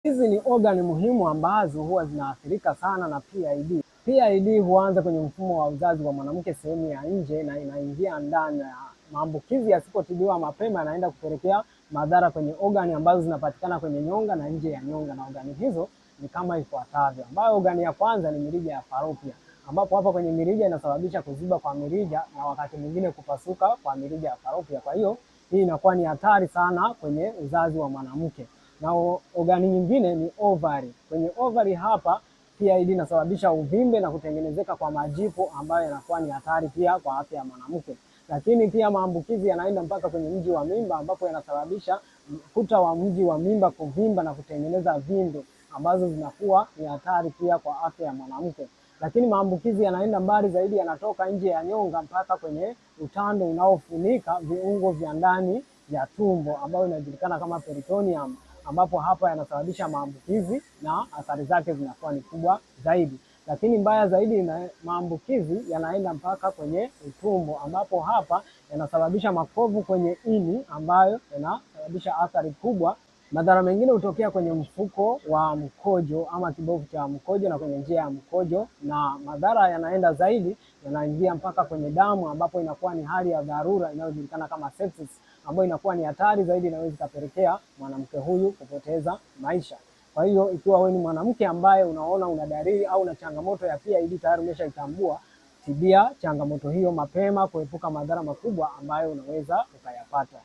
Hizi ni ogani muhimu ambazo huwa zinaathirika sana na PID. PID huanza kwenye mfumo wa uzazi wa mwanamke sehemu ya nje na inaingia ndani ya maambukizi yasipotibiwa mapema yanaenda kupelekea madhara kwenye ogani ambazo zinapatikana kwenye nyonga na nje ya nyonga, na ogani hizo ni kama ifuatavyo, ambayo ogani ya kwanza ni mirija ya falopia, ambapo hapa kwenye mirija inasababisha kuziba kwa mirija na wakati mwingine kupasuka kwa mirija ya falopia. Kwa hiyo hii inakuwa ni hatari sana kwenye uzazi wa mwanamke. Na ogani nyingine ni ovari. Kwenye ovari hapa PID inasababisha uvimbe na kutengenezeka kwa majipu ambayo yanakuwa ni hatari pia kwa afya ya mwanamke. Lakini pia maambukizi yanaenda mpaka kwenye mji wa mimba ambapo yanasababisha kuta wa mji wa mimba kuvimba na kutengeneza vimbe ambazo zinakuwa ni hatari pia kwa afya ya mwanamke. Lakini maambukizi yanaenda mbali zaidi, yanatoka nje ya nyonga mpaka kwenye utando unaofunika viungo vya ndani ya tumbo ambayo inajulikana kama peritoneum, ambapo hapa yanasababisha maambukizi na athari zake zinakuwa ni kubwa zaidi. Lakini mbaya zaidi na maambukizi yanaenda mpaka kwenye utumbo, ambapo hapa yanasababisha makovu kwenye ini ambayo yanasababisha athari kubwa. Madhara mengine hutokea kwenye mfuko wa mkojo ama kibofu cha mkojo na kwenye njia ya mkojo, na madhara yanaenda zaidi, yanaingia mpaka kwenye damu, ambapo inakuwa ni hali ya dharura inayojulikana kama sepsis, ambayo inakuwa ni hatari zaidi, inaweza ikapelekea mwanamke huyu kupoteza maisha. Kwa hiyo ikiwa wewe ni mwanamke ambaye unaona una dalili au una changamoto ya PID tayari umeshaitambua, tibia changamoto hiyo mapema kuepuka madhara makubwa ambayo unaweza ukayapata.